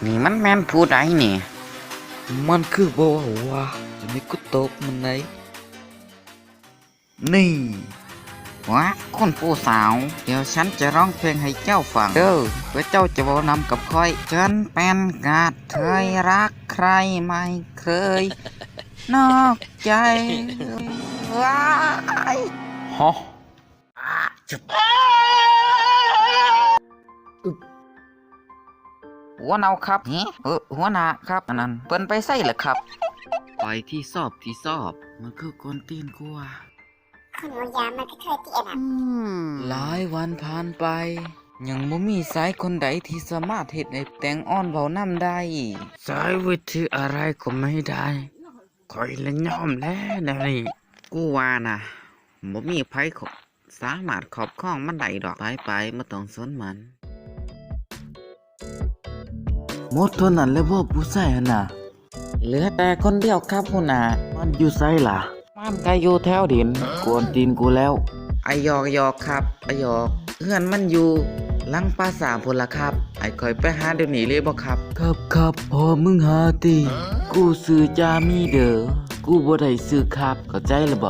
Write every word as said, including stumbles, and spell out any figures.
นี่มันแม่นผู้ใดนี่ มันคือบ่เว้าว่าจะมีกูตกมันไหน นี่ ว้า คุณผู้สาว เดี๋ยวฉันจะร้องเพลงให้เจ้าฟังเด้อ เพื่อเจ้าจะเว้านำกับข้อย ฉันเป็นกระเทยรักใครไม่เคย นอกใจ ว้าย ฮะ หัวเน่าครับ เฮ้ เออ หัวหน้าครับ อันนั้น เปิ้นไปไสล่ะครับ ไปที่สอบที่สอบ มันคือกวนตีนกว่า คนหัวยามันก็เคยเตี้ยนะ อืม หลายวันผ่านไป ยังบ่มีสายคนใดที่สามารถเฮ็ดให้แตงอ่อนเว้านำได้ สายวิทยาลัยก็ไม่ได้ ข้อยละยอมแล้วแนวนี้ กูว่านะ บ่มีไผขอ สามารถครอบครองมันได้ดอก ไปๆ บ่ต้องสนมัน หมดเท่านั้นแล้วบ่ผู้ชายหั่นน่ะ เหลือแต่คนเดียวครับหัวหน้า มันอยู่ไสล่ะ มันก็อยู่แถวดิน กวนตีนกูแล้ว อะหยอกหยอกครับ อะหยอก เฮือนมันอยู่หลังป่าช้าพุ้นล่ะครับ ให้ข้อยไปหาเดี๋ยวนี้เลยบ่ครับ ครับครับ พ่อมึงหาติ กูชื่อจามีเด้อ กูบ่ได้ชื่อครับ เข้าใจแล้วบ่